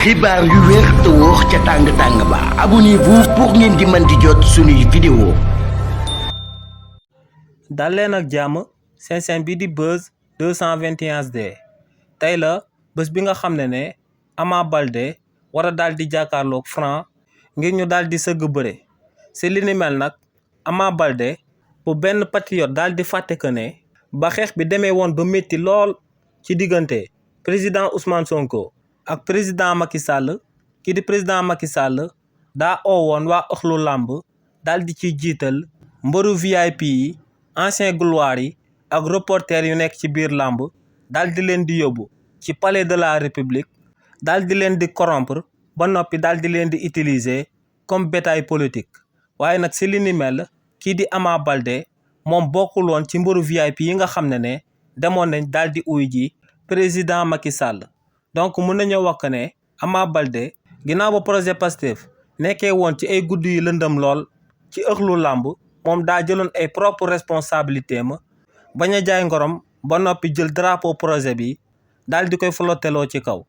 xibaar yu wér te wóor ca tàng ba abonnez-vous pour ngeen di mën di jot suñuy vidéo. dal leen ak jàmm seen chaîne bi di Buzz 221 HD tey la bés bi nga xam ne Ama Baldé war a daal di jàkkaarloog Franc ngir ñu daal di sëgg bëre si li ni mel nag Ama Baldé bu benn patriote daal di fàtte que ne ba xeex bi demee woon ba métti lool ci diggante président Ousmane Sonko ak président Macky Sall kii di président Macky Sall daa oowoon waa ëxlu làmb daal di ciy jiital mbëru VIP yi ancien gloire yi ak reporter yu nekk ci biir làmb daal di leen di yóbbu ci palais de la république daal di leen di corrompre ba noppi daal di leen di utiliser comme bétail politique waaye nag si li ni mel kii di Ama Baldé moom bokkul woon ci mbëru VIP yi nga xam ne demoon nañ daal di uy ji président Macky Sall. donc mun nañoo wax ne Ama Baldé ginnaaw ba projet Pastef nekkee woon ci ay guddi yu lëndëm lool ci ëxlu làmb moom daa jëloon ay propre responsabilité ma bañ a jaay ngorom ba noppi jël drapeau projet bi daal di koy flotteloo ci kaw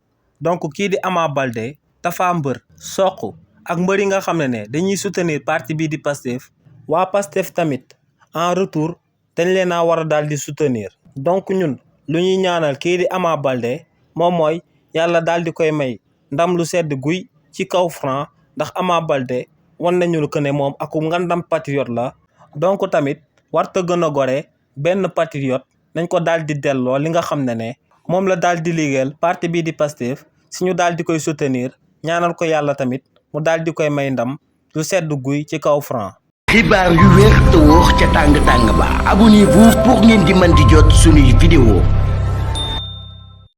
donc kii di Ama Baldé Tapha Mbeur Sokh ak mbër yi nga xam ne dañuy soutenir parti bii di Pastef waa Pastef tamit en retour dañ leen a war a daal di soutenir donc ñun lu ñuy ñaanal kii di Ama Baldé moom mooy yàlla daal di koy may ndam lu sedd guy ci kaw Franc ndax Ama Baldé wan nañu ko ne moom aku ngandam patriote la donc tamit warta gën a gore benn patriote nañ ko daal di delloo li nga xam ne moom la daal di liggéeyal parti bii di Pastef si ñu daal di koy soutenir ñaanal ko yàlla tamit mu daal di koy may ndam lu sedd guy ci kaw Franc. xibaar yu wér te wóor ca tàng ba abonnez-vous pour ngeen di mën di jot suñuy vidéo.